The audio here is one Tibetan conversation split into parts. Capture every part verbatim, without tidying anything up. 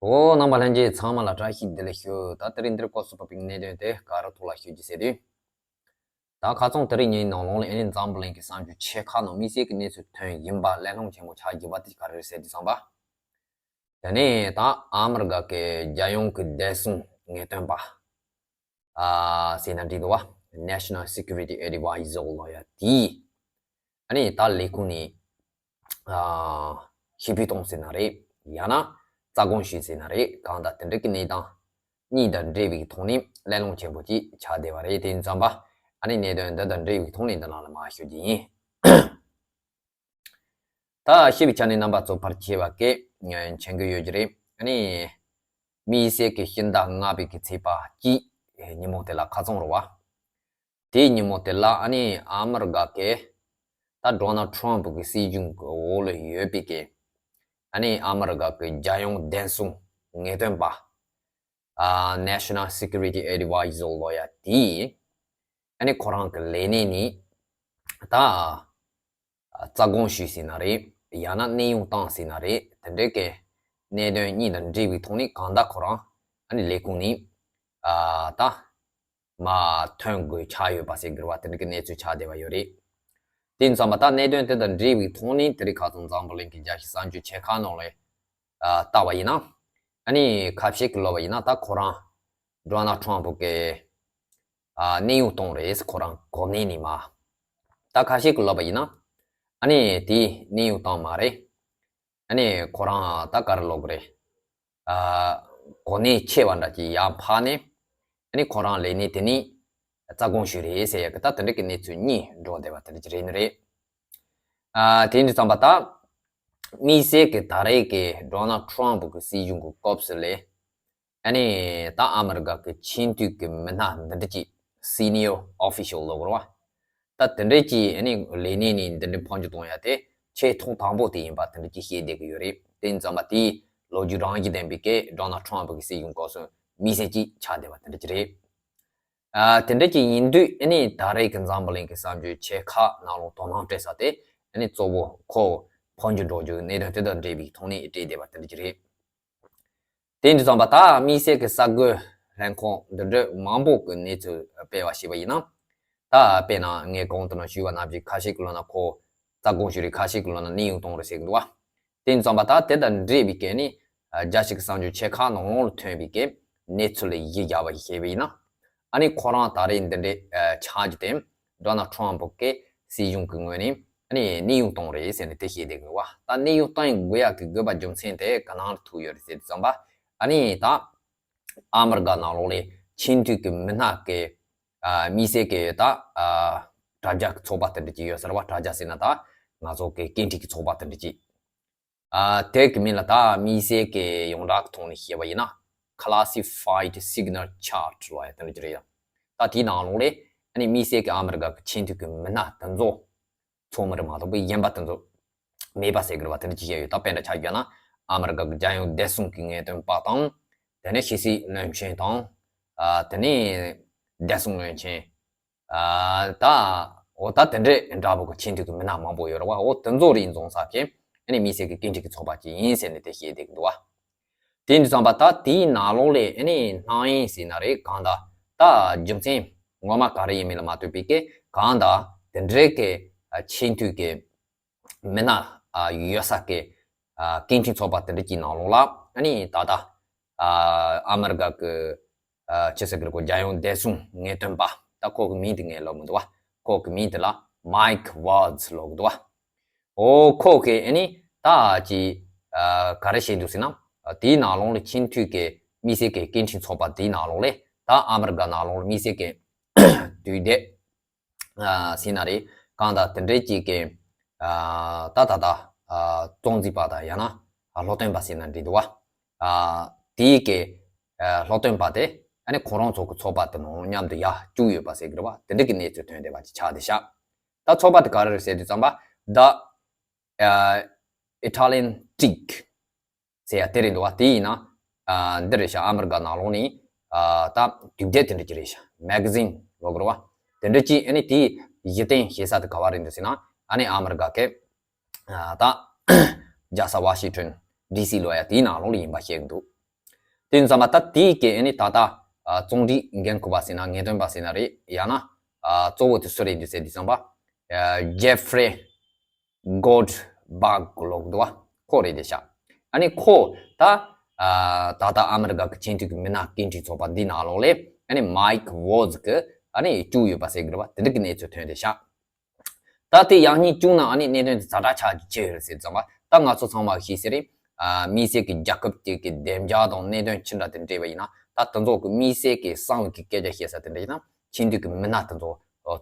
ཨོ། རྣམ་པ་ལྷན་རྒྱས་ཚང་མ་ལ་བཀྲ་ཤིས་བདེ་ལེགས་ཞུ། ད་དེ་རིང་འདིར་སྐོར་སུ་བབས་པའི་གནད་དོན་དེ་ག་རུ་ཐུགས་ལ་ཞུ་རྒྱུ་ཟེར་དུས། ད་ཁ་སང་དེ་རིང་ཉིན་ནང་ལོགས་ལ་ཨ་ནི་འཛམ་བུ་གླིང་གི་གསར་འགྱུར་ཆེ་ཁག་ནང་དམིགས་བསལ་གྱི་གནས་ཚུལ་ཐོན་བཞིན་པ་གླེང་སློང་ཆེན་པོ་ཆགས་བཞིན་པ་དེ་ག་རེ་རེད་ཟེར་དུས་ཙམ་པ། དེ་ནས་ད་ཨ་མི་རི་ཀ་གི་རྒྱལ་ཡོངས་ཀྱི་བདེ་སྲུང་ངེས་སྟོན་པ། ཨ་ཟེར་ན་འགྲིག་འདུག་བ། National Security Advisor ལབ་ཡ་དེས། ཨ་ནི་ད་ལས་ཁུངས་ནས་ཨ་ཞི་བདེ་བཏང་ཟེར་ན་རེད། ཡང་ན་རྩ་དགོངས་ཞུས་ཟེར་ན་རེད། གང་ལྟར་དེ་འདྲ་གི་གནས་སྟངས་གཉིས་དང་འབྲེལ་བའི་ཐོག་ནས་གླེང་སློང་ཆེན་པོ་ཅིག་ཆགས་བསྡད་པ་རེད། དེ་ཡིན་ཙམ་པ་ཨ་ནི་གནད་དོན་འདི་དང་འབྲེལ་བའི་ཐོག་ནས་འདི་ནང་ལ་མར་ཞུ་རྒྱུ་ཡིན། ད་ཞིབ་ཆ་ནས་རྣམ་པ་ཚོ་ཕལ་ཆེ་བ་གིས་མཁྱེན་གྱི་ཡོད་ཀྱི་རེད། ཨ་ནི་དམིགས་བསལ་གྱི་སྤྱི་ཟླ་ལྔ་པའི་གི་ཚེས་པ་གཅིག་ཉིན་མོ་དེ་ལ་ཁ་སང་རེད་བ། དེའི་ཉིན་མོ་དེ་ལ་ཨ་ནི་ཨ་མི་རི་ཀ་གི་ད་ཌོ་ནལ་ཊམ་གི་སྲིད་གཞུང་གི་འོག་ལ་ཡོད་པའི་གི་ཨ་ནི་ཨ་མི་རི་ཀ་གི་རྒྱལ་ཡོངས་བདེ་སྲུང་ངེས་སྟོན་པ། ཨ་National Security Advisor ལབ་ཡ་དེས་ཨ་ནི་ཁོ་རང་གི་ལས་གནས་ནས་ད་རྩ་དགོངས་ཞུས་ཟེར་ན་རེད། ཡང་ན་གནས་དབྱུང་བཏང་ཟེར་ན་རེད། དེ་འདྲའི་གི་གནད་དོན་གཉིས་དང་འབྲེལ་བའི་ཐོག་ནས་གང་ལྟར་ཁོ་རང་ཨ་ནི་ལས་ཁུངས་ནས་ཨ་ད་མར་ཐོན་དགོས་ཆགས་ཡོད་པ་ཟེར་དགོས་པ་དེ་འདྲ་གི་གནས་ཚུལ་ཆགས་བསྡད་པ་ཡོད་རེད། དེ་ཡིན་ཙང་མ་ད་གནད་དོན་དེ་དང་འབྲེལ་བའི་ཐོག་ནས་དེ་རིང་ཁ་སང་འཛམ་བུ་གླིང་གི་རྒྱལ་སྤྱིའི་གསར་འགྱུར་ཆེ་ཁག་ནང་ལ་ཨ་བལྟས་པ་ཡིན་ན། ཨ་ནི་ཁ་ཤས་ཀྱིས་ལབ་པ་ཡིན་ན་ད་ཁོ་རང་ཌོ་ནལ་ཊམ་གི་ཨ་གནས་དབྱུང་བཏང་རེད། ཁོ་རང་གོ་གནས་ནས་མར། ད་ཁ་ཤས་ཀྱིས་ལབ་པ་ཡིན་ན་ཨ་ནི་དེ་གནས་དབྱུང་བཏང་མ་རེད། ཨ་ནི་ཁོ་རང་ད་ག་རེ་ལབ་དགོས་རེད། ཨ་གོ་གནས་ཆེ་བ་འདྲ་ཅིག་ཡར་འཕར་ནས་ཨ་ནི་ཁོ་རང་ལས་གནས་དེ་ནས་རྩ་དགོངས་ཞུས་རེད་ཟེར་ཡ་གི་ད་དེ་འདྲ་གི་གནས་ཚུལ་གཉིས་འགྲོ་བསྡད་པ་དེ་འདྲ་ཅིག་རེད་ནི་རེད། ཨ་དེ་འདྲ་ཙམ་པ་ད་དམིགས་བསལ་གྱི་ད་རེས་ཀྱི་ཌོ་ནལ་ཊམ་གི་སྲིད་གཞུང་གི་སྐབས་སུ་ལས་ཨ་ནི་ད་ཨ་མི་རི་ཀ་གི་ཆེས་མཐོའི་གི་མི་སྣ་འདི་འདྲ་ཅིག་སི་ནི་ཡར་ཨོ་ཕི་ཤལ་ལབ་དགོས་རེད་བ། ད་དེ་འདྲའི་ཅིག་ཨ་ནི་ལས་གནས་ནས་འདི་འདྲའི་འཕོ་འགྱུར་གཏོང་ཡ་དེ་ཆེས་ཐོག་དང་པོ་དེ་ཡིན་པ་དེ་འདྲ་ཅིག་བཤད་བསྡད་ཀྱི་ཡོད་རེད། དེ་ཡིན་ཙང་མ་དེའི་ལོ་རྒྱུས་རང་བཞིན་ལྡན་པའི་གི་ཌོ་ནལ་ཊམ་གི་སྲིད་གཞུང་སྐབས་སུ་དམིགས་བསལ་ཅིག་ཆགས་བསྡད་པ་དེ་འདྲ་ཅིག་རེད། ཨ་དེ་འདྲ་ཅིག་ཡིན་དུས་ཨ་ནི་ད་རེས་ཀྱི་འཛམ་བུ་གླིང་གི་གསར་འགྱུར་ཆེ་ཁག་ནང་ལོགས་དོ་སྣང་སྤྲད་ས་དེ་ཨ་ནི་གཙོ་བོ་ཁོ་འཕོ་འགྱུར་འགྲོ་རྒྱུ་གནད་དོན་དེ་དང་འབྲེལ་བའི་ཐོག་ནས་སྤྲད་བསྡད་པ་དེ་འདྲ་ཅིག་རེད། དེ་འདྲ་ཙམ་པ་ད་དམིགས་བསལ་གྱི་གསར་འགོད་ལྷན་ཁང་འདི་འདྲ་མང་པོ་གི་གནས་ཚུལ་སྤེལ་བ་ཞིག་པ་ཡིན་ན། ད་དཔེར་ན་ངས་གོང་དུ་ནང་ཞུས་པ་ནང་བཞིན་ཁ་ཤས་ཀྱི་ལོ་ན་ཁོ་རྩ་དགོངས་ཞུས་རེད། ཁ་ཤས་ཀྱི་ལོ་ན་གནས་དབྱུང་བཏང་རེད་ཟེར་གྱི་འདུག་བ། དེ་འདྲ་ཙམ་པ་ད་དེ་དང་འབྲེལ་བའི་གི་ནི་རྒྱལ་སྤྱི་གི་གསར་འགྱུར་ཆེ་ཁག་ནང་ལོགས་ལ་ཐོན་པའི་གི་གནས་ཚུལ་ལ་གཞི་བཞག་པ་ཞིག་བྱས་པ་ཡིན་ན། ཨ་ནི་ཁོ་རང་ད་རེས་འདི་འདྲའི་ཆགས་རྒྱུ་དེ་ཌོ་ནལ་ཊམ་གི་སྲིད་གཞུང་གི་ངོས་ནས་ཨ་ནི་གནས་དབྱུང་བཏང་རེད་ཟེར་ནས་དེ་བཤད་བསྡད་ཀྱི་འདུག་བ། ད་གནས་དབྱུང་བཏང་དགོས་ཡག་གི་དགོས་པ་རྒྱུ་མཚན་དེ་ག་ནང་ལ་ཐུག་ཡོད་རེད་ཟེར་དུས་ཙམ་པ་ཨ་ནི་ད་ཨ་མི་རི་ཀ་ནང་ལོགས་ལ་ཆེས་མཐོའི་གི་མི་སྣ་གི་ཨ་དམིགས་བསལ་གི་ད་ཨ་དྲ་རྒྱ་གི་ཚོགས་པ་དེ་འདྲ་ཅིག་ཡོད་ས་རེད་བ། དྲ་རྒྱ་ཟེར་ན་ད་ང་ཚོ་གི་སྐད་འཕྲིན་གི་ཚོགས་པ་དེ་འདྲ་ཅིག་ཨ་དེ་གི་མིང་ལ་ད་དམིགས་བསལ་གི་ཡོངས་གྲགས་ཀྱི་ཐོག་ནས་བཤད་པ་ཡིན་ན་Classified Signal Chat ལབ་ཡ་དེ་འདྲ་ཅིག་རེད་ཡ། ད་དེའི་ནང་ལོགས་ལ་ཨ་ནི་དམིགས་བསལ་གི་ཨ་མི་རི་ཀ་གི་ཆེས་མཐོའི་གི་མི་སྣ་དེ་ཚོ་ཚོགས་མི་རེད་མ་གཏོགས་པའི་གཞན་པ་དེ་ཚོ་མེད་པ་ཟེར་གི་རེད་བ། དེ་འདྲ་ཅིག་བཤད་ཡོད། ད་དཔེར་ན་ཆ་བཞག་ན་ཨ་མི་རི་ཀ་གི་རྒྱལ་ཡོངས་བདེ་སྲུང་གི་ངེས་སྟོན་པ་དང་། དེ་ནས་ཕྱི་སྲིད་བློན་ཆེན་དང་། ཨ་དེ་ནས་བདེ་སྲུང་བློན་ཆེན། ཨ་ད་འོ་ད་དེ་འདྲའི་འདྲ་པོ་གི་ཆེས་མཐོའི་གི་མི་སྣ་མང་པོ་ཡོད་རེད་བ། འོ་དེ་ཚོ་རེད་འཛོམས་ས་གི་ཨ་ནི་དམིགས་བསལ་གི་སྐད་འཕྲིན་གི་ཚོགས་པ་ཅིག་ཡིན་ཟེར་ནས་དེ་བཤད་བསྡད་གི་འདུག་བ། དེ་འདྲ་ཙམ་པ་ད་དེའི་ནང་ལོགས་ལ་ཨ་ནི་སྣང་ཡིན་ཟེར་ན་རེད། གང་ལྟར་ད་རྒྱུ་མཚན་ངོ་མ་ག་རེ་ཡིན་མིན་ལ་མ་ལྟོས་པའི་གི་གང་ལྟར་དེ་འདྲའི་གི་ཨ་ཆེས་མཐོའི་གི་མི་སྣ་ཨ་ཡོད་ས་གི་ཨ་སྐད་འཕྲིན་ཚོགས་པ་དེ་འདྲ་ཅིག་ནང་ལོགས་ལ་ཨ་ནི་ད་ལྟ་ཨ་ཨ་མི་རི་ཀ་གི་ཨ་ཅི་ཟེར་གི་རེད་གོ་རྒྱལ་ཡོངས་བདེ་སྲུང་ངེས་སྟོན་པ། ད་ཁོ་གི་མིང་དེ་ངས་ལབ་མི་འདུག་བ། ཁོ་གི་མིང་དེ་ལ་མའིག་ཝཱལ་ཛི་ལབ་གི་འདུག་བ། ཨོ་ཁོ་གི་ཨ་ནི་ད་ཅི་ཨ་ག་རེ་བཤད་འདུག་ཟེར་ན། ཨ་དེའི་ནང་ལོགས་ལ་ཆེས་མཐོའི་གི་དམིགས་བསལ་གི་སྐད་འཕྲིན་ཚོགས་པ་དེའི་ནང་ལོགས་ལ་ད་ཨ་མི་རི་ཀ་ནང་ལོགས་ལ་དམིགས་བསལ་གི་དུས་དེབ་ཨ་ཟེར་ན་རེད། གང་ལྟར་དེ་འདྲའི་ཅིག་གི་ཨ་ད་ད་ད་ཨ་རྩོམ་སྒྲིག་པ་དང་ཡང་ན་ཨ་སློབ་སྟོན་པ་ཟེར་ན་འགྲིག་འདུག་བ། ཨ་དེའི་གི་ཨ་སློབ་སྟོན་པ་དེ་ཨ་ནི་ཁོ་རང་ཚོ་གི་ཚོགས་པ་དེ་ནང་མཉམ་དུ་ཡར་བཅུག་ཡོད་པ་ཟེར་གི་རེད་བ། དེ་འདྲ་གི་གནས་ཚུལ་ཐོན་བསྡད་པ་ཅིག་ཆགས་བསྡད་ཤག་ད་ཚོགས་པ་དེ་ག་རེ་རེད་ཟེར་དུས་ཙམ་པ་The ཨ་Atlantic ཟེར་ཡ་དེ་རེད་འདུག་བ། དེ་ཡིན་ན་ཨ་འདི་རེད་ཤག་ཨ་མི་རི་ཀ་ནང་ལོགས་ནས་ཨ་ད་དུས་དེབ་དེ་འདྲ་ཅིག་རེད་ཤག་མེ་ག་ཛིན་ལབ་དགོས་རེད་བ། དེ་འདྲ་ཅིག་ཨ་ནི་དེའི་གཞི་རྟེན་བྱེད་ས་དེ་ག་བ་རེད་འདུག་ཟེར་ན་ཨ་ནི་ཨ་མི་རི་ཀ་གི་ཨ་ད་རྒྱལ་ས་ཝ་ཤིང་ཊོན་ཌི་སི་ལབ་ཡ་དེའི་ནང་ལོགས་ལ་ཡིན་པ་བཤད་གི་འདུག་དེ་ཡིན་ཙམ་པ་ད་དེའི་གི་ཨ་ནི་ད་ལྟ་ཨ་བཙོན་འདྲི་འགན་འཁུར་བ་ཟེར་ན་ངེས་སྟོན་པ་ཟེར་ན་རེད་ཡང་ན་ཨ་གཙོ་བོ་དེ་སུ་རེད་འདུག་ཟེར་དུས་ཙམ་པ་ཨ་ཇེ་ཧྥེ་རི་གོལ་ཌི་བྷག་ལབ་འདུག་བ། ཁོ་རེད་དེ་ཤག་ཨ་ནི་ཁོ་ད་ཨ་ད་ལྟ་ཨ་མི་རི་ཀ་གི་ཆེས་མཐོའི་གི་མི་སྣ་སྐད་འཕྲིན་ཚོགས་པ་འདི་ནང་ལོགས་ལས་ཨ་ནི་མའིཀ་ཝོ་ཛི་གི་ཨ་ནི་བཅུག་ཡོད་པ་ཟེར་གི་རེད་བ། དེ་འདྲ་གི་གནས་ཚུལ་ཐོན་དེ་ཤག་ད་དེ་ཡང་སྙིང་བཅུག་ན་ཨ་ནི་གནད་དོན་དེ་ཛ་དྲག་ཆགས་ཀྱི་ཆེ་ཡོད་རེད་ཟེར་ཙམ་པ་ད་ང་ཚོ་ཚང་མ་ཤེས་ཟེར་རེད། ཨ་དམིགས་བསལ་གྱི་རྒྱལ་ཁབ་ཅིག་གི་བདེ་འཇགས་དང་གནད་དོན་ཅི་འདྲ་དེ་འདྲ་བ་ཡིན་ན་ད་དེ་ཚོ་གི་དམིགས་བསལ་གྱི་གསང་བའི་གི་སྐད་ཆ་བཤད་ས་དེ་འདྲ་ཡིན་ན་ཆེས་མཐོའི་གི་མི་སྣ་དེ་ཚོ་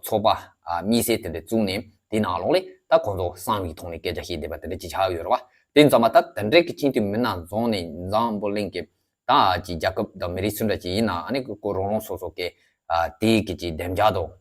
ཚོགས་པ་ཨ་དམིགས་བསལ་དེ་འདྲ་བཙུགས་ནས་དེ་ནང་ལོགས་ལས་ད་ཁོང་ཚོ་གསང་བའི་ཐོག་ནས་སྐད་ཆ་བཤད་བསྡད་པ་དེ་འདྲ་ཅིག་ཆགས་ཡོད་རེད་བ། དེ་ཙམ་པ་ད་དེ་འདྲའི་གི་ཆེས་མཐོའི་མི་སྣ་འཛོམས་ནས་འཛམ་བུ་གླིང་གི་ད་ཅིག་རྒྱལ་ཁབ་དང་མི་རིགས་སུ་འདྲ་ཅིག་ཡིན་ན་ཨ་ནི་ཁོ་རང་རང་སོ་སོ་གི་ཨ་དེའི་གི་ཅིག་བདེ་འཇགས་དང་།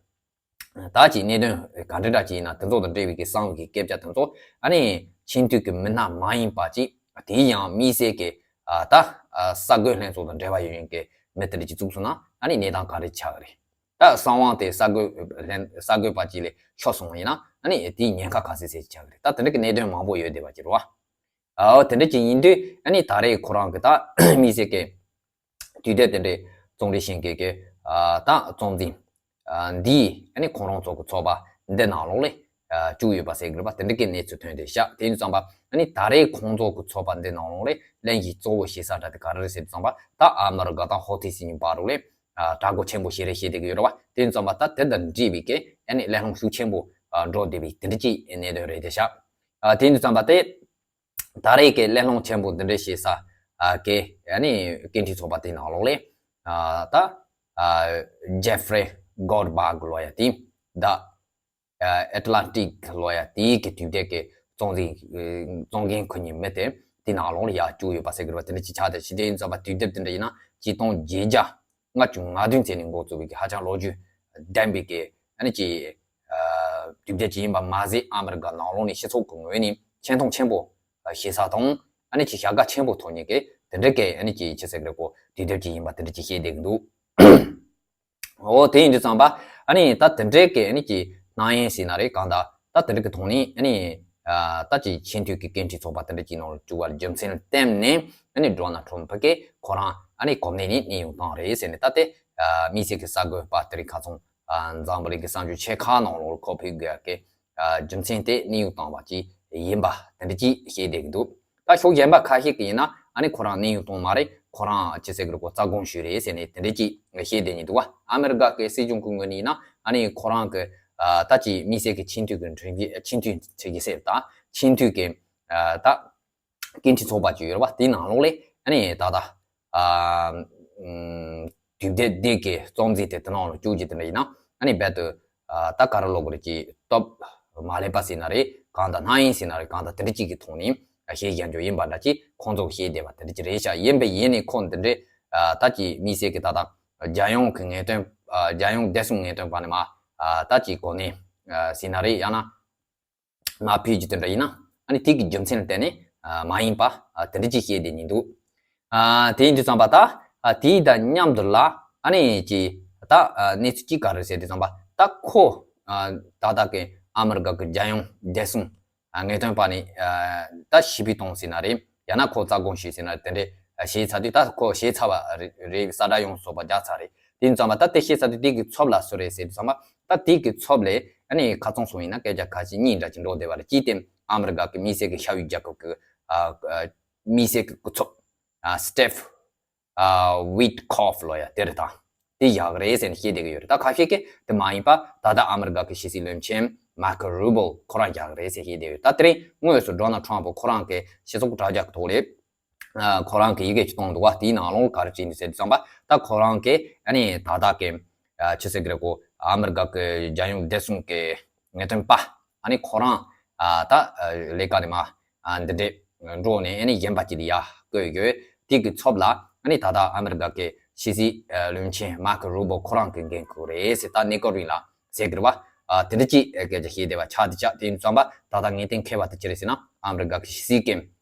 ད་ཅིག་གནད་དོན་ག་འདྲ་འདྲ་ཅིག་ཡིན་ན་དེ་ཚོ་དང་འབྲེལ་བའི་གི་གསང་བའི་གི་སྐད་ཆ་དེ་ཚོ་ཨ་ནི་ཆེས་མཐོའི་གི་མི་སྣ་མ་ཡིན་པ་ཅིག་དེའི་ཡང་དམིགས་བསལ་གི་ཨ་ད་ཨ་གསར་འགོད་ལྷན་ཚོགས་དང་འབྲེལ་བ་ཡོད་མཁན་གི་མི་དེ་འདྲ་ཅིག་བཙུགས་སོང་ན་ཨ་ནི་གནས་སྟངས་ག་རེ་ཆགས་ཀྱི་རེད། ད་གསང་བ་དེ་གསར་འགོད་ལྷན་གསར་འགོད་པ་ཅིག་ལས་ཤོར་སོང་བ་ཡིན་ན་ཨ་ནི་དེའི་ཉེན་ཁ་ག་ཚོད་ཚད་ཅིག་ཆགས་ཀྱི་རེད། ད་དེ་འདྲ་གི་གནད་དོན་མང་པོ་ཡོད་བསྡད་པ་ཅིག་རེད་བ། ཨོ་དེ་འདྲ་ཅིག་ཡིན་དུས་ཨ་ནི་ད་རེས་ཁོ་རང་གི་ད་དམིགས་བསལ་གི་དུས་དེབ་དེ་འདྲའི་རྩོམ་སྒྲིག་བྱེད་མཁན་གྱི་ཨ་ད་རྩོམ་འཛིན་ཨ་འདིས་ཨ་ནི་ཁོང་རང་ཚོ་གི་ཚོགས་པ་འདི་ནང་ལོགས་ལས་ཨ་བཅུག་ཡོད་པ་ཟེར་གི་རེད་པ། དེ་འདྲ་གི་གནས་ཚུལ་ཐོན་ཏེ་བཞག་དེ་ཡིན་ཙམ་པ་ཨ་ནི་ད་རེས་ཁོང་ཚོ་གི་ཚོགས་པ་འདི་ནང་ལོགས་ལས་གླེང་གཞི་གཙོ་བོ་བྱེད་ས་འདྲ་དེ་ག་རེ་རེད་ཟེར་དུས་ཙམ་པ་ད་ཨ་མི་རི་ཀ་དང་ཧོ་ཐི་སི་གཉིས་བར་དུ་ལས་ཨ་དྲག་རྒོལ་ཆེན་པོ་ཞིག་རེད་བྱེད་བསྡད་གི་ཡོད་རེད་པ། དེ་ཡིན་ཙམ་པ་ད་དེ་དང་འབྲེལ་བའི་གི་ཨ་ནི་གླེང་སློང་ཤུགས་ཆེན་པོ་ཨ་འགྲོ་བསྡད་པའི་དེ་འདྲ་ཅིག་གནད་དོན་རེད་དེ་བཞག་ཨ་དེ་ཡིན་དུས་ཙམ་པ་དེ། ད་རེས་ཀྱི་གླེང་སློང་ཆེན་པོ་འདི་འདྲ་བྱེད་ས་ཨ་ཀྱི་ཨ་ནི་སྐད་འཕྲིན་ཚོགས་པ་དེའི་ནང་ལོགས་ལས་ཨ་ད་ཨ་ཇེ་ཧྥེ་རི་གོལ་ཌི་བྷག་ལབ་ཡ་དེ་ད་ཨ་ཨེ་ཊ་ལན་ཊིག་ལབ་ཡ་དེའི་གི་དུས་དེབ་ཀྱི་རྩོམ་འཛིན་རྩོམ་མཁན་ཁོ་གཉིས་མི་དེ་དེའི་ནང་ལོགས་ལ་ཡར་བཅུག་ཡོད་པ་ཟེར་གི་རེད་པ། དེ་འདྲ་ཅིག་ཆགས་ཏེ་ཕྱི་དེ་ཡིན་ཙམ་པ་དུས་དེབ་དེ་འདྲ་ཡིན་ན་ཆིག་སྟོང་བརྒྱད་བརྒྱ་ལྔ་བཅུ་ང་བདུན་ཚེས་ནས་འགོ་བཙུགས་པའི་གི་ཧ་ཅང་ལོ་རྒྱུས་ལྡན་པའི་གི་ཨ་ནི་ཅིག་ཨ་དུས་དེབ་ཅིག་ཡིན་པ་མ་ཟད་ཨ་མི་རི་ཀ་ནང་ལོགས་ནས་སྤྱི་ཚོགས་ཀྱི་ངོས་ནས་ཆེ་མཐོང་ཆེན་པོ་བྱེད་ས་དང་ཨ་ནི་ཅིག་བྱ་དགའ་ཆེན་པོ་ཐོབ་མཁན་གི་དེ་འདྲ་གི་ཨ་ནི་ཅིག་ཅི་ཟེར་གི་རེད་གོ་དུས་དེབ་ཅིག་ཡིན་པ་དེ་འདྲ་ཅིག་བཤད་བསྡད་ཀྱི་འདུག་འོ་དེ་ཡིན་དུས་ཙམ་པ་ཨ་ནི་ད་དེ་འདྲའི་གི་ཨ་ནི་ཅིག་སྣང་ཡན་ཟེར་ན་རེད་གང་ལྟར་ད་དེ་འདྲ་གི་ཐོག་ནས་ཨ་ནི་ཨ་ད་ཅིག་ཆེས་མཐོའི་གི་སྐད་འཕྲིན་ཚོགས་པ་དེ་འདྲ་ཅིག་ནང་ལ་བཅུག་པར་རྒྱུ་མཚན་བསྟན་ནས་ཨ་ནི་ཌོ་ནལ་ཊམ་ཕ་གི་ཁོ་རང་ཨ་ནི་གོ་གནས་ནས་གནས་དབྱུང་བཏང་རེད་ཟེར་ནས་ད་དེ་ཨ་དམིགས་བསལ་གི་གསར་འགོད་པ་དེ་རིང་ཁ་སང་ཨ་འཛམ་བུ་གླིང་གི་གསར་འགྱུར་ཆེ་ཁག་ནང་ལོགས་ཁོ་ཕེབས་དགོས་ཀྱི་ཨ་རྒྱུ་མཚན་དེ་གནས་དབྱུང་བཏང་བ་ཅིག་ཡིན་པ་དེ་འདྲ་ཅིག་བཤད་བསྡད་ཀྱི་འདུག་ད་ཕྱོགས་གཞན་པ་ཁ་ཤས་ཀྱིས་ཡིན་ན་ཨ་ནི་ཁོ་རང་གནས་དབྱུང་བཏང་མ་རེད། ཁོ་རང་ཅི་ཟེར་གི་རེད་གོ་རྩ་དགོངས་ཞུས་རེད་ཟེར་ནས་དེ་འདྲ་ཅིག་བཤད་བསྡད་ཀྱི་འདུག་བ། ཨ་མི་རི་ཀ་གི་སྲིད་གཞུང་གི་ངོས་ནས་ཡིན་ན་ཨ་ནི་ཁོ་རང་གི་ཨ་ད་ཅིག་དམིགས་བསལ་གྱི་ཆེས་མཐོའི་གི་ཁྲིམས་ཀྱི་ཆེས་མཐོའི་ཁྲིམས་ཀྱི་ཟེར་ད་ཆེས་མཐོའི་གི་ཨ་ད་སྐད་འཕྲིན་ཚོགས་པ་ཅིག་ཡོད་རེད་བ། དེའི་ནང་ལོགས་ལས་ཨ་ནི་ད་ལྟ་ཨ་ཨམ་དུས་དེབ་འདི་གི་རྩོམ་འཛིན་དེ་དེ་ནང་ལ་བཅུག་རྒྱུ་དེ་འདྲ་ཡིན་ན་ཨ་ནི་རྦད་དུ་ཨ་ད་ག་རེ་ལབ་དགོས་རེད་ཀྱི་སྟོབས་མ་ལེགས་པ་ཟེར་ན་རེད་གང་ལྟར་སྣང་ཡན་ཟེར་ན་རེད་གང་ལྟར་དེ་འདྲ་ཅིག་གི་ཐོག་ནས་ཨ་བཤད་བཞག་རྒྱུ་ཡིན་པ་འདྲ་ཅིག་ཁོང་ཚོ་བཤད་བསྡད་པ་དེ་འདྲ་ཅིག་རེད་ཤག་ཡིན་པས་ཡིན་ནས་ཁོ་འདི་འདྲའི་ཨ་ད་ཀྱི་དམིགས་བསལ་གྱི་ད་ལྟ་རྒྱལ་ཡོངས་ཀྱི་ངེས་སྟོན་ཨ་རྒྱལ་ཡོངས་བདེ་སྲུང་ངེས་སྟོན་པ་ནས་མ་ཨ་ད་ཀྱི་གོ་གནས་ཨ་ཟེར་ན་རེད་ཡང་ན། མ་ཕུལ་རྒྱུ་དེ་འདྲ་ཡིན་ན་ཨ་ནི་དེ་གི་རྒྱུ་མཚན་ལ་བརྟེན་ནས་ཨ་མ་ཡིན་པ་ཨ་དེ་འདྲ་ཅིག་བཤད་བསྡད་ཀྱི་འདུག་ཨ་དེ་ཡིན་དུས་ཙམ་པ་ད་ཨ་དེ་དང་མཉམ་དུ་ལ་ཨ་ནི་ཅི་ད་ཨ་གནས་ཚུལ་གཅིག་ག་རེ་ཟེར་དུས་ཙམ་པ་ད་ཁོ་ཨ་ད་ལྟ་གི་ཨ་མི་རི་ཀ་གི་རྒྱལ་ཡོངས་བདེ་སྲུང་ཨ་ངེས་སྟོན་པ་ནི་ཨ་ད་ཞི་བའི་གཏོང་ཟེར་ན་རེད། ཡང་ན་ཁོ་རྩ་དགོངས་ཞུས་ཟེར་ན་དེ་འདྲའི་ཞེས་ཚར་དུས་ད་ཁོ་ཞེས་ཚར་བ་རེད། གསལ་བསྒྲགས་ཡོངས་སུ་རྫོགས་པ་རྒྱག་ཚར་རེད། དེ་ཡིན་ཙང་མ་ད་དེ་ཞེས་ཚར་དུས་དེ་གི་ཚབ་ལ་སུ་རེད་ཟེར་དུས་ཙང་མ་ད་དེ་གི་ཚབ་ལས་ཨ་ནི་ཁ་ཚང་སོང་ཡིན་ན་སྐད་ཆ་ཁ་ཤས་གཉིས་འདྲ་ཅིག་འགྲོ་བསྡད་པ་རེད། གཅིག་དེ་ཨ་མི་རི་ཀ་གི་དམིགས་བསལ་གི་ཤ་ཡུལ་རྒྱལ་ཁབ་གི་ཨ་ཨ་དམིགས་བསལ་གི་སྐུ་ཚབ་ཨ་Steve ཨ་Witkoff ལབ་ཡ་དེ་རེད་ད། དེ་བཞག་གི་རེད་ཟེར་ནས་བཤད་བསྡད་ཀྱི་ཡོད་རེད། ད་ཁ་ཤས་ཀྱིས་དེ་མ་ཡིན་པ་ད་ལྟ་ཨ་མི་རི་ཀ་གི་ཕྱི་སྲིད་བློན་ཆེན་Marco Rubio ཁོ་རང་བཞག་གི་རེད་ཟེར་བཤད་བསྡད་ཡོད། ད་དེ་རིང་དངོས་སུ་Donald Trump ཁོ་རང་གི་སྤྱི་ཚོགས་དྲ་རྒྱ་གི་ཐོག་ལས་ཨ་ཁོ་རང་གི་ཡི་གེ་ཅིག་བཏང་འདུག་བ། དེའི་ནང་ལོགས་ག་རེ་བྲིས་འདུག་ཟེར་དུས་ཙམ་པ་ད་ཁོ་རང་གི་ཨ་ནི་ད་ལྟ་གི་ཨ་ཆི་ཟེར་གི་རེད་གོ་ཨ་མི་རི་ཀ་གི་རྒྱལ་ཡོངས་བདེ་སྲུང་གི་ངེས་སྟོན་པ་ཨ་ནི་ཁོ་རང་ཨ་ད་ཨ་ལས་ཀ་ནས་མ་ཨ་འདི་འདྲས་འགྲོ་ནས་ཨ་ནི་གཞན་པ་ཅིག་ལ་ཡ་བསྐོས་ཡོད། དེ་གི་ཚབ་ལ་ཨ་ནི་ད་ལྟ་ཨ་མི་རི་ཀ་གི་ཕྱི་སྲིད་ཨ་བློན་ཆེན་Marco Rubio ཁོ་རང་གི་འགན་འཁུར་རེད་ཟེར། ད་གནས་སྐབས་རིང་ལ་ཟེར་གི་རེད་བ། ཨ་དེ་འདྲ་ཅིག་ཨ་སྐད་ཆ་བཤད་བསྡད་པ་ཆགས་བསྡད་ཅག་དེ་ཡིན་ཙམ་པ་ད་ལྟ་ངེས་གཏན་འཁེལ་བ་དེ་ཅི་རེད་ཟེར་ན་ཨ་མི་རི་ཀ་གི་ཕྱི་སྲིད་ཀྱི་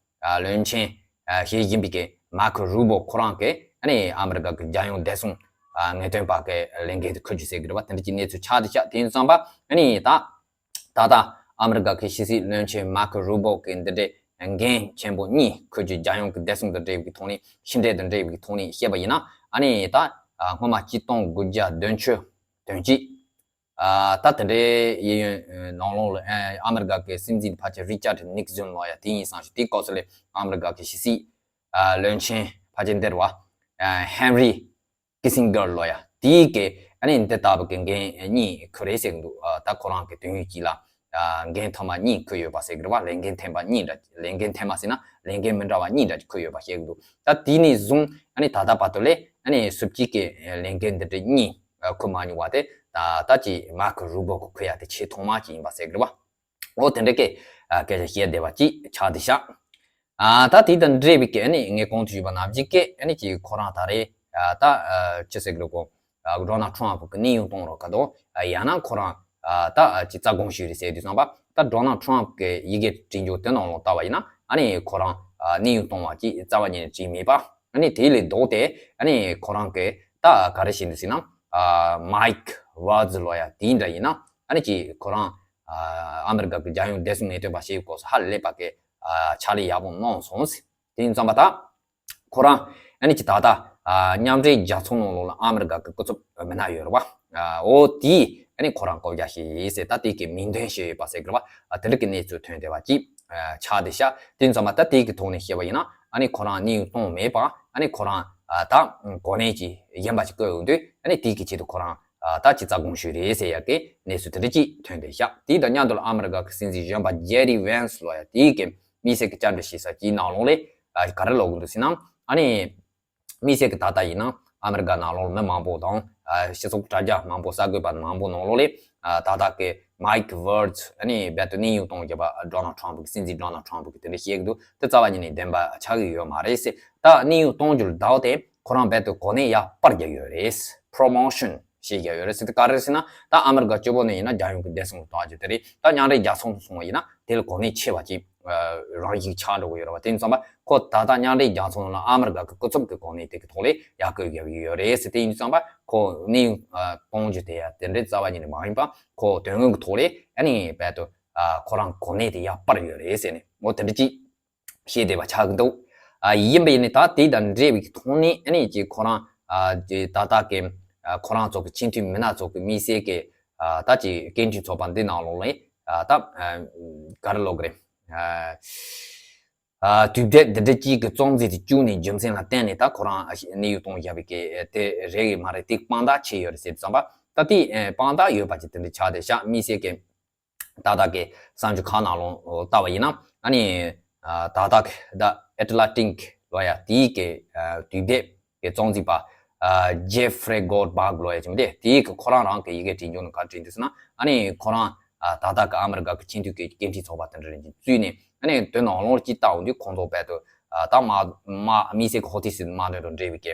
ཨ་བློན་ཆེན་ཨ་ཞིག་ཡིན་པའི་གི་Marco Rubio ཁོ་རང་གིས་ཨ་ནི་ཨ་མི་རི་ཀ་གི་རྒྱལ་ཡོངས་བདེ་སྲུང་ཨ་ངེས་སྟོན་པ་གི་ལས་འགན་དེ་འཁུར་རྒྱུ་ཟེར་གི་རེད་བ། དེ་འདྲ་ཅིག་གནས་ཚུལ་ཆགས་བསྡད་ཅག་དེ་ཡིན་ཙམ་པ་ཨ་ནི་ད་ད་ལྟ་ཨ་མི་རི་ཀ་གི་ཕྱི་སྲིད་བློན་ཆེན་Marco Rubio གི་འདི་འདྲའི་ འགན་ཆེན་པོ་གཉིས་ཁོས་ཀྱི་རྒྱལ་ཡོངས་ཀྱི་བདེ་སྲུང་དང་འབྲེལ་བའི་ཐོག་ནས་ཕྱི་འབྲེལ་དང་འབྲེལ་བའི་ཐོག་ནས་བཤད་པ་ཡིན་ན། ཨ་ནི་ད་སྔོན་མ་གཅིག་སྟོང་དགུ་བརྒྱ་བདུན་ཅུ་དོན་གཅིག་ཨ་ད་དེ་འདྲའི་གཡས་གཡོན་ནང་ལོགས་ལ་ཨ་ཨ་མི་རི་ཀ་གི་སྲིད་འཛིན་ཕལ་ཆེར་རི་ཅར་ཌི་ནིག་སོན་ལོ་ཡ་དེ་ཡིན་བསམ་ཞིག་དེའི་སྐབས་སུ་ལས་ཨ་མི་རི་ཀ་གི་ཕྱི་སྲིད་ཨ་བློན་ཆེན་ཕལ་ཆེར་འདིར་བ་ཨ་ཧེན་རི་ཀི་སིང་གར་ལོ་ཡ་དེའི་གི་ཨ་ནི་འདི་ལྟ་བུ་གི་འགན་གཉིས་ཁུར་རེད་ཟེར་གི་འདུག་ཨ་ད་ཁོ་རང་གི་དོན་ཡོད་ཀྱི་ལ་ཨ་འགན་ཐོག་མ་གཉིས་ཁུར་ཡོད་པ་ཟེར་གི་རེད་བ། ལས་འགན་ཐེངས་པ་གཉིས་འདྲ། ལས་འགན་ཐེངས་མ་ཟེར་ན་ལས་འགན་མི་འདྲ་བ་གཉིས་འདྲ་ཁུར་ཡོད་པ་བཤད་གི་འདུག་ད་དེ་ནས་བཟུང་ཨ་ནི་ད་ལྟ་བར་དུ་ལས་ཨ་ནི་སུབ་ཅིག་གི་ལས་འགན་འདི་འདྲ་གཉིས་ཁུར་མ་མྱོང་བ་དེ་ད་ད་ཅི་མར་ཁོ་རུ་བོ་ཁོ་ཁོ་ཡ་དེ་ཆེས་ཐོག་མ་ཅིག་ཡིན་པ་ཟེར་གི་རེད་བ། འོ་དེ་འདྲ་གི་སྐད་ཆ་བཤད་བསྡད་པ་ཅིག་ཆགས་བསྡད་ཤག་ཨ་ད་དེ་དང་འབྲེལ་བའི་གི་ཨ་ནི་ངས་གོང་དུ་ཞུས་པ་ནང་བཞིན་གི་ཨ་ནི་ཅིག་ཁོ་རང་ད་རེས་ད་ཅི་ཟེར་གི་རེད་གོ་ཌོ་ནལ་ཊམ་གི་གནས་དབྱུང་གཏོང་རོགས་ག་དོ་ཡང་ན་ཁོ་རང་ད་ཅིག་རྩ་དགོངས་ཞུས་རེད་ཟེར་དུས་ཙམ་པ་ད་ཌོ་ནལ་ཊམ་གི་ཡི་གེ་བྲིས་འཇོག་དེ་ནང་ལོགས་ལྟ་བ་ཡིན་ན་ཨ་ནི་ཁོ་རང་གནས་དབྱུང་གཏོང་བ་ཅིག་རྩ་བ་ཉིད་ནས་བྲིས་མེད་པ། ཨ་ནི་དེ་ལས་ལྡོག་སྟེ་ཨ་ནི་ཁོ་རང་གི་ད་ག་རེ་བྱས་འདུག་ཟེར་ན་མའིག་ཝཱན་སི་ལོ་ཡ་དེ་འདྲ་ཡིན་ན་ཨ་ནི་ཅིག་ཁོ་རང་ཨ་མི་རི་ཀ་གི་རྒྱལ་ཡོངས་བདེ་སྲུང་ངེས་སྟོན་པ་ཞིག་སྐོར་ཧ་ལས་པ་གི་ཕྱག་ལས་ཡག་པོ་གནང་སོང་ཟེར། དེ་ཡིན་ཙམ་པ་ད་ཁོ་རང་ཨ་ནི་ཅིག་ད་ལྟ་མཉམ་འབྲེལ་རྒྱལ་ཚོགས་ནང་ལོགས་ལ་ཨ་མི་རི་ཀ་གི་སྐུ་ཚབ་མི་སྣ་ཡོད་རེད་བ། འོ་དེས་ཨ་ནི་ཁོ་རང་བསྐོ་རྒྱ་བྱས་ཟེར། ད་དེ་གི་མིང་འདོན་བྱས་ཡོད་པ་ཟེར་གི་རེད་བ། དེ་འདྲ་གི་གནས་ཚུལ་ཐོན་བསྡད་པ་ཅིག་ཆགས་བསྡད་ཤག་དེ་ཡིན་ཙམ་པ་ད་དེ་གི་ཐོག་ནས་བཤད་པ་ཡིན་ན་ཨ་ནི་ཁོ་རང་གནས་དབྱུང་གཏོང་མེད་པ་ཨ་ནི་ཁོ་རང་ད་གོ་གནས་ཀྱི་གཞན་པ་ཅིག་བསྐོས་ཡོང་དུས་ཨ་ནི་དེ་གི་ཆེད་དུ་ཁོ་རང་ད་ཅིག་རྩ་དགོངས་ཞུས་རེད་ཟེར་ཡ་གི་གནས་ཚུལ་དེ་འདྲ་ཅིག་ཐོན་བསྡད་ཤག་དེ་དང་མཉམ་དུ་ལ་ཨ་མི་རི་ཀ་གི་སྲིད་འཛིན་གཞོན་པ་ཇེ་ཌི་ཝན་སི་ལོ་ཡ་དེ་གི་དམིགས་བསལ་གྱི་བཅར་འདྲི་བྱེད་ས་ཀྱི་ནང་ལོགས་ལས་ག་རེ་ལབ་གི་འདུག་ཟེར་ན། ཨ་ནི་དམིགས་བསལ་གྱི་ད་ལྟ་ཡིན་ན་ཨ་མི་རི་ཀ་ནང་ལོགས་མི་མང་པོ་དང་སྤྱི་ཚོགས་དྲ་རྒྱ་མང་པོ་གསར་འགོད་པ་མང་པོ་ནང་ལོགས་ལས་ད་ལྟ་གི་མའིག་ཝཱན་སི་ཨ་ནི་རྦད་དེ་གནས་དབྱུང་གཏོང་རྒྱུ་བ་ཌོ་ནལ་ཊམ་གི་སྲིད་འཛིན་ཌོ་ནལ་ཊམ་གི་དེ་འདྲ་བཤད་གི་འདུག་དེ་རྩ་བ་ཉིད་ནས་བདེན་པ་ཆགས་ཀྱི་ཡོད་མ་རེད་ཟེར། ད་གནས་དབྱུང་གཏོང་རྒྱུ་ལ་བསྡད་དེ་ཁོ་རང་རྦད་དེ་གོ་གནས་ཡར་སྤར་རྒྱུ་ཡོད་རེད། པྲོ་མོ་ཤན་བྱེད་རྒྱུ་ཡོད་རེད་ཟེར། དེ་ག་རེ་ཟེར་ན་ད་ཨ་མི་རི་ཀ་སྤྱི་པོ་ནས་ཡིན་ན་རྒྱལ་ཡོངས་ཀྱི་བདེ་སྲུང་ལ་གཏོགས་རྒྱུ་དེ་རེད། ད་མཉམ་འབྲེལ་རྒྱལ་ཚོགས་སུ་སོང་བ་ཡིན་ན་དེ་ལ་གོ་གནས་ཆེ་བ་ཅིག་རང་ཞིག་ཆགས་འགྲོ་གི་ཡོད་རེད་བ། དེ་ཡིན་ཙང་ཁོ་ད་ལྟ་མཉམ་འབྲེལ་རྒྱལ་ཚོགས་ནང་ལ་ཨ་མི་རི་ཀ་གི་སྐུ་ཚབ་ཀྱི་གོ་གནས་དེ་གི་ཐོག་ལས་ཡར་བསྐོ་རྒྱུ་ཡོད་རེད་ཟེར། དེ་ཡིན་ཙང་ཁོ་གནས་དབྱུང་གཏོང་རྒྱུ་དེ་ཡ་དེ་འདྲའི་རྩ་བ་ཉིད་ནས་མ་ཡིན་པ་ཁོ་དོན་དངོས་ཀྱི་ཐོག་ལས་ཨ་ནི་རྦད་དེ་ཁོ་རང་གོ་གནས་དེ་ཡར་སྤར་ཡོད་རེད་ཟེར་ནས་འོ་དེ་འདྲ་ཅིག་བཤད་བསྡད་པ་ཆགས་ཀྱི་འདུག་ཨ་ཡིན་པ་ཡིན་ནའི་ད་དེ་དང་འབྲེལ་བའི་ཐོག་ནས་ཨ་ནི་ཅིག་ཁོ་རང་ཨ་ཅིག་ད་ལྟ་གི་ཨ་ཁོ་རང་ཚོ་གི་སྤྱི་འཐུས་མི་སྣ་ཚོ་གི་དམིགས་བསལ་གི་ཨ་ད་ཅིག་སྐད་འཕྲིན་ཚོགས་པ་འདི་ནང་ལོགས་ལ་ཨ་ད་ཨ་ག་རེ་ལབ་དགོས་རེད། ཨ་ཨ་དུས་དེབ་འདི་འདྲ་ཅིག་གི་རྩོམ་རྩིས་དེ་བཅུག་ནས་རྒྱུ་མཚན་ལ་བརྟེན་ནས་ད་ཁོ་རང་ཨ་གནས་དབྱུང་གཏོང་བཞག་པའི་གི་དེ་རེད་གི་མ་རེད། དེ་དཔང་རྟགས་ཆེ་ཡོད་རེད་ཟེར་དུས་ཙམ་པ་ད་དེ་ཨ་དཔང་རྟགས་ཡོད་པ་ཅིག་དེ་འདྲ་ཆགས་བསྡད་ཤག་དམིགས་བསལ་གི་ད་ལྟ་གི་གསར་འགྱུར་ཁག་ནང་ལོགས་ལྟ་བ་ཡིན་ན་ཨ་ནི་ད་ལྟ་གི་The Atlantic ལོ་ཡ་དེའི་གི་དུས་དེབ་ཀྱི་རྩོམ་རྩིས་པ་Jeffrey Goldberg ལོ་ཡ་ཅིག་དེ་དེའི་གི་ཁོ་རང་རང་གི་ཡི་གེ་བྲིས་འཇོག་ནང་ག་བྲིས་འདུག་ཟེར་ན་ཨ་ནི་ཁོ་རང་ད་ལྟ་གི་ཨ་མི་རི་ཀ་གི་སྤྱི་འཐུས་ཀྱི་སྐད་འཕྲིན་ཚོགས་པ་དེ་འདྲ་རེ་བཙུགས་ནས་ཨ་ནི་དོན་ནང་ལོགས་ཅིག་ལྟ་འོང་དུས་ཁོང་ཚོ་རྦད་དེ་ད་མ་མ་དམིགས་བསལ་གི་ཧོ་ཏི་སི་དམག་དོན་དང་འབྲེལ་བའི་གི་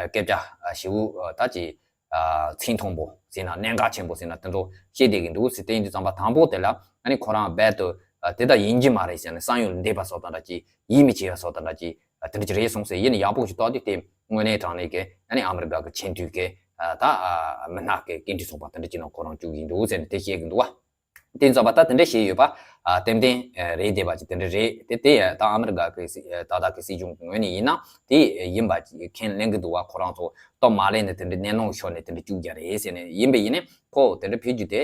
སྐད་ཆ་ཞེ་པོ་ད་ཅིག་ཨ་ཚིག་མཐོན་པོ་ཟེར་ན་གནད་འགག་ཆེན་པོ་ཟེར་ན་དེ་ཚོ་བཤད་བསྡད་ཀྱི་འདུག་ཟེར། དེ་ཡིན་དུས་ཙམ་པ་དང་པོ་དེ་ལ་ཨ་ནི་ཁོ་རང་རྦད་དེ་ཨ་དེ་ལྟར་ཡིན་གྱི་མ་རེད་ཟེར་ནས་བསམ་ཡུལ་འདས་པ་བཟོ་ལྟ་འདྲ་ཅིག་ཡིད་མི་ཆེས་པ་བཟོ་ལྟ་འདྲ་ཅིག་ཨ་དེ་འདྲ་ཅིག་རེད་གསུངས་ཟེར། ཡིན་ན་ཡག་པོ་ཞིག་བལྟས་དུས་དེ་དངོས་གནས་དྲང་གནས་ཀྱི་ཨ་ནི་ཨ་མི་རི་ཀ་གི་ཆེས་མཐོའི་གི་ཨ་ད་ཨ་མི་སྣ་གི་སྐད་འཕྲིན་ཚོགས་པ་དེ་འདྲ་ཅིག་ནང་ཁོ་རང་བཅུག་གི་འདུག་ཟེར་ནས་དེ་བཤད་ཀྱི་འདུག་བ། དེ་ཚོ་བ་ད་དེ་འདྲ་བཤད་ཡོད་པ་ཨ་ཏན་ཏན་རེད་བསྡད་པ་ཅིག་དེ་འདྲ་རེད། དེ་དེ་ད་ཨ་མི་རི་ཀ་གི་སྲིད་ད་ལྟ་གི་སྲིད་གཞུང་གི་ངོས་ནས་ཡིན་ན་དེ་ཡིན་པ་ཅིག་ཁས་ལེན་གི་འདུག་བ། ཁོ་རང་ཚོ་སྟབས་མ་ལེགས་ནས་དེ་འདྲ་གནས་ནོར་ཤོར་ནས་དེ་འདྲ་བཅུག་རྒྱུ་རེད་ཟེར་ནས། ཡིན་པ་ཡིན་ནས་ཁོ་དེ་འདྲ་ཕུལ་རྒྱུ་དེ་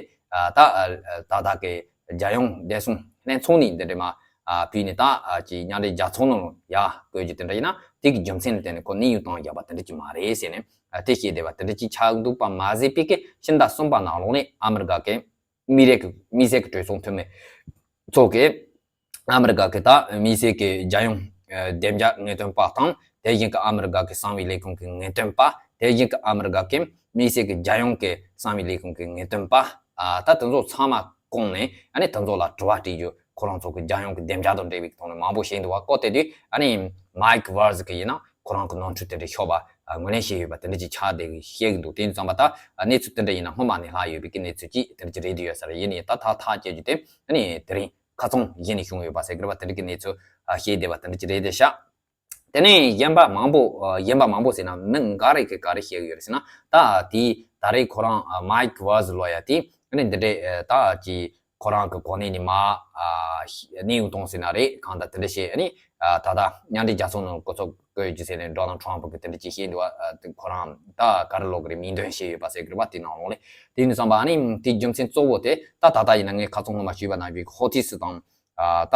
ད་ད་ལྟ་གི་རྒྱལ་ཡོངས་བདེ་སྲུང་ལྷན་ཚོགས་ནས་དེ་འདྲ་མ་ཕུལ་ནས་ད་ཅིག་མཉམ་འབྲེལ་རྒྱལ་ཚོགས་ནང་ལ་ཡར་བསྐོ་རྒྱུ་དེ་འདྲ་ཡིན་ན་དེ་གི་རྒྱུ་མཚན་ལ་བརྟེན་ནས་ཁོ་གནས་དབྱུང་བཏང་རྒྱུ་བ་དེ་འདྲ་ཅིག་མ་རེད་ཟེར་ནས་དེ་བཤད་བསྡད་པ་དེ་འདྲ་ཅིག་ཆགས་འདུག་པ་མ་ཟད་པའི་གི་ཕྱི་ཟླ་གསུམ་པ་ནང་ལོགས་ནས་ཨ་མི་རི་ཀ་གི་མི་རིགས་ཀྱི་མི་སེར་གྱི་གྲོས་ཚོགས་འཐུས་མི་ཚོ་གིས་ཨ་མི་རི་ཀ་གི་ད་མི་སེར་གྱི་རྒྱལ་ཡོངས་ཨ་བདེ་འཇགས་ངེས་སྟོན་པ་དང་དེ་བཞིན་གྱི་ཨ་མི་རི་ཀ་གི་གསང་བའི་ལས་ཁུངས་ཀྱི་ངེས་སྟོན་པ། དེ་བཞིན་གྱི་ཨ་མི་རི་ཀ་གི་མི་སེར་གྱི་རྒྱལ་ཡོངས་ཀྱི་གསང་བའི་ལས་ཁུངས་ཀྱི་ངེས་སྟོན་པ། ཨ་ད་དེ་ཚོ་ཚང་མ་བསྐོངས་ནས་ཨ་ནི་དེ་ཚོ་ལ་དྲི་བ་དྲིས་རྒྱུ། ཁོ་རང་ཚོ་གི་རྒྱལ་ཡོངས་ཀྱི་བདེ་འཇགས་དང་འབྲེལ་བའི་ཐོག་ནས་མང་པོ་བཤད་འདུག་བ། ཀོ་དེ་དུས་ཨ་ནི་མའིག་ཝཱན་སི་གི་ཡིན་ན་ཁོ་རང་གི་ནོར་འཁྲུལ་དེ་འདྲ་ཤོར་བ་ཨ་ངོས་ལེན་བྱས་ཡོད་པ་དེ་འདྲ་ཅིག་ཆགས་བསྡད་ཀྱི་བཤད་ཀྱི་འདུག་དེ་ཡིན་ཙང་པ་ད་ཨ་གནས་ཚུལ་དེ་འདྲ་ཡིན་ན་སྔོན་མ་ནས་ལྷག་ཡོད་པའི་གི་གནས་ཚུལ་ཅིག་དེ་འདྲ་ཅིག་རེད་དུ་ཡོད་ས་རེད། ཡིན་ནའི་ད་ཐག་ཐག་བཅད་རྒྱུ་དེ་ཨ་ནི་དེ་རིང་ཁ་ཚང་གཞི་ནས་བྱུང་ཡོད་པ་ཟེར་གི་རེད་བ། དེ་འདྲ་གི་གནས་ཚུལ་ཨ་བཤད་བསྡད་པ་དེ་འདྲ་ཅིག་རེད་དེ་ཤག་དེ་ནས་གཞན་པ་མང་པོ་ཨ་གཞན་པ་མང་པོ་ཟེར་ན་མི་འགའ་རེ་གིས་ག་རེ་བཤད་གི་ཡོད་རེད་ཟེར་ན། ད་དེ་ད་རེས་ཁོ་རང་ཨ་མའིག་ཝཱན་སི་ལོ་ཡ་དེ་ཨ་ནི་འདི་འདྲའི་ཨ་ད་ཅིག་ཁོ་རང་གི་གོ་གནས་ནས་མར་ཨ་གནས་དབྱུང་གཏོང་ཟེར་ན་རེད། གང་ལྟར་དེ་འདྲ་བྱས། ཨ་ནི་ཨ་ད་ལྟ་མཉམ་འབྲེལ་རྒྱལ་ཚོགས་ནང་གོ་ཚོགས་བསྐོས་རྒྱུ་ཟེར་ནས་ཌོ་ནལ་ཊམ་པ་གིས་དེ་འདྲ་ཅིག་བཤད་འདུག་ཨ་དེ་ཁོ་རང་ད་ག་རེ་ལབ་དགོས་རེད། མིང་འདོན་བྱས་ཡོད་པ་ཟེར་གི་རེད་པ། དེ་ནང་ལོགས་ལ། དེ་ཡིན་དུས་ཙམ་པ་ཨ་ནི་དེའི་རྒྱུ་མཚན་གཙོ་བོ་དེ་ད་ད་ལྟ་ཡིན་ན་ངས་ཁ་སང་སྔོན་མ་ཞུས་པ་ནང་བཞིན་ཧོ་ཐི་སི་དང་ཨ་ད་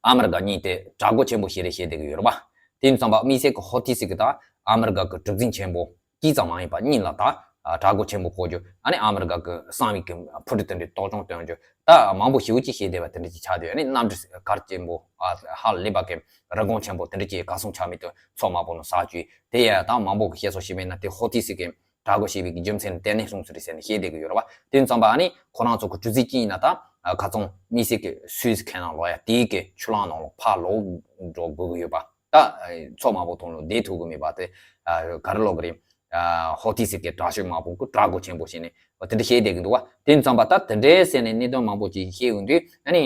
ཨ་མི་རི་ཀ་གཉིས་དེ་དགྲ་རྒོལ་ཆེན་པོ་ཞིག་རེད་བཤད་བསྡད་ཀྱི་ཡོད་རེད་པ། དེ་ཡིན་དུས་ཙམ་པ་དམིགས་བསལ་གྱི་ཧོ་ཐི་སི་གི་ད་ཨ་མི་རི་ཀ་གི་གྲུ་གཟིངས་ཆེན་པོ་གཅིག་ཙམ་མ་ཡིན་པ་གཉིས་ལ་ད་ཨ་དགྲ་རྒོལ་ཆེན་པོ་ཕོག་རྒྱུ། ཨ་ནི་ཨ་མི་རི་ཀ་གི་གསང་བའི་གི་འཕུར་གྲུ་དེ་འདྲའི་གཏོར་སྐྱོན་སྟོན་རྒྱུ། ད་མང་པོ་ཞེ་པོ་ཅིག་བཤད་བསྡད་པ་དེ་འདྲ་ཅིག་ཆགས་བསྡད་ཡོད། ཨ་ནི་གནམ་གྲུ་གར་ཆེན་པོ་ཨ་ཧ་ལས་པ་གི་རི་གོང་ཆེན་པོ་དེ་འདྲ་ཅིག་གར་སོང་ཆ་མེད་དུ་མཚོ་དམར་པོ་ནང་ཟག་བཅུག་དེ་ཡ་ད་མང་པོ་གི་བཤད་སྲོལ་ཞིག་མེད་ན། དེ་ཧོ་ཐི་སི་གི་དྲག་པོ་བྱས་པའི་རྒྱུ་མཚན་བརྟེན་ནས་གསུངས་སུ་རེད་ཟེར་ནས་བཤད་བསྡད་ཀྱི་ཡོད་རེད་བ། དེ་ཙམ་པ་ཨ་ནི་ཁོ་རང་ཚོ་གི་གྲུ་གཟིངས་གཅིག་ཡིན་ན་ད་ཁ་ཚང་དམིགས་བསལ་གྱི་སུའེ་ཛི་ཁེ་ནང་ལོགས་ཡ་དེའི་གི་ཆུ་ལམ་ནང་ལོགས་ཕར་ལོག་འགྲོ་དགོས་ཀྱི་ཡོད་པ། ད་མཚོ་དམར་པོ་ཐོག་ལ་བསྡད་ཐུབ་ཀྱི་མེད་པ་དེ་ག་རེ་ལབ་དགོས་རེད། ཧོ་ཐི་སི་གི་དྲག་ཤོས་དམག་དཔུང་གི་དྲག་རྒོལ་ཆེན་པོ་བྱས་ནས་དེ་འདྲ་བཤད་བསྡད་ཀྱི་འདུག་བ། དེ་ཙམ་པ་ད་དེ་འདྲའི་ཟེར་ནས་གནད་དོན་མང་པོ་ཅིག་བཤད་ཡོང་དུས། ཨ་ནི་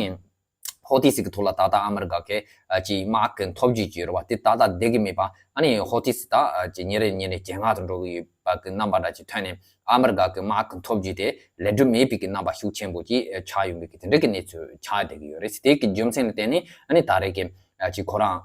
ཧོ་ཐི་སི་གི་ཐོག་ལ་ད་ལྟ་ཨ་མི་རི་ཀ་གི་ཨ་ཅིག་དམག་གི་མཐོ་བརྗོད་ཅིག་ཡོད་རེད་བ། དེ་ད་ལྟ་བསྡད་ཀྱི་མེད་པ། ཨ་ནི་ཧོ་ཐི་སི་ད་ཨ་ཅིག་ཉིན་རེ་ཉིན་རེ་ཇེ་ངར་དུ་འགྲོ་གི་ཡོད་པ་གི་རྣམ་པ་འདྲ་ཅིག་ཐོན་ནས། ཨ་མི་རི་ཀ་གི་དམག་གི་མཐོ་བརྗོད་དེ་ལས་སྒྲུབ་མེད་པའི་གི་རྣམ་པ་ཤུགས་ཆེན་པོ་ཅིག་ཆགས་ཡོང་བའི་གི་དེ་འདྲ་གི་གནས་ཚུལ་ཆགས་བསྡད་ཀྱི་ཡོད་རེད། དེ་གི་རྒྱུ་མཚན་ལ་བརྟེན་ནས་ཨ་ནི་ད་རེས་ཀྱི་ཨ་ཅིག་ཁོ་རང་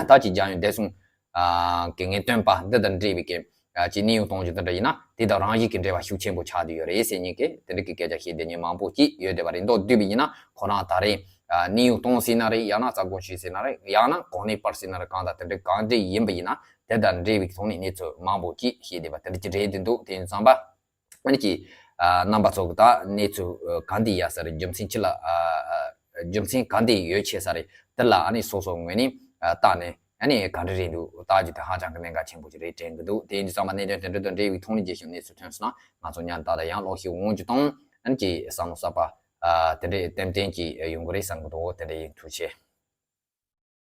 ད་ཅིག་རྒྱལ་ཡོངས་བདེ་སྲུང་ཨ་གི་ངེས་སྟོན་པ་འདི་དང་འབྲེལ་བའི་གི་ཨ་ཅིག་གནས་དབྱུང་གཏོང་རྒྱུ་དེ་འདྲ་ཡིན་ན། དེ་དང་རང་བཞིན་གྱི་འབྲེལ་བ་ཤུགས་ཆེན་པོ་ཆགས་བསྡད་ཡོད་རེད་ཟེར་མཁན་གྱི་དེ་འདྲ་གི་སྐད་ཆ་བཤད་བསྡད་མཁན་མང་པོ་ཅིག་ཡོད་བསྡད་པ་རེད། མདོར་བསྡུས་པ་ཡིན་ན་ཁོ་རང་ད་རེས་ཨ་གནས་དབྱུང་གཏོང་ཟེར་ན་རེད། ཡང་ན་རྩ་དགོངས་ཞུས་ཟེར་ན་རེད། ཡང་ན་གོ་གནས་སྤར་ཟེར་ན་རེད། གང་ལྟར་དེ་འདྲ་གང་འདྲ་ཡིན་པ་ཡིན་ན། དེ་དང་འབྲེལ་བའི་ཐོག་ནས་གནས་ཚུལ་མང་པོ་ཅིག་བཤད་བསྡད་པ་དེ་འདྲ་ཅིག་རེད་བསྡད་འདུག་དེ་ཡིན་ཙམ་པ། ཨ་ནི་ཀྱི་ཨ་རྣམ་པ་ཚོ་གི་ད་གནས་ཚུལ་ཨ་ག་འདྲ་ཡོད་ས་རེད། རྒྱུ་མཚན་ཅི་ལ་ཨ་ཨ་རྒྱུ་མཚན་ག་འདྲ་ཡོད་ཆེ་ས་རེད། དེ་ལ་ཨ་ནི་སོ་སོ་ངོས་ནས་ཨ་བལྟས་ནས། ཨ་ནི་ག་འདྲ་རེད་འདུག་བལྟ་རྒྱུ་དེ་ཧ་ཅང་གི་གནད་འགག་ཆེན་པོ་ཅིག་རེད་དྲན་གི་འདུག་དེ་ཡིན་དུས་ཙམ་པ་གནད་དོན་དེ་འདྲ་དང་འབྲེལ་བའི་ཐོག་ནས་རྒྱས་ཤིང་གནས་ཚུལ་ཐོན་སོང་ན། ང་ཚོ་ཉན་ད་ལྟ་ཡང་ལོག་ཤིག་འོང་རྒྱུ་དང་། ཨ་ནི་ཀྱི་བསམ་བློ་གསར་པ་ཨ་དེ་འདྲའི་ཏན་ཏན་ཅིག་ཡོང་གི་རེད་བསམ་གི་འདུག་དེ་འདྲ་ཡིན། ཐུགས་རྗེ་ཆེ།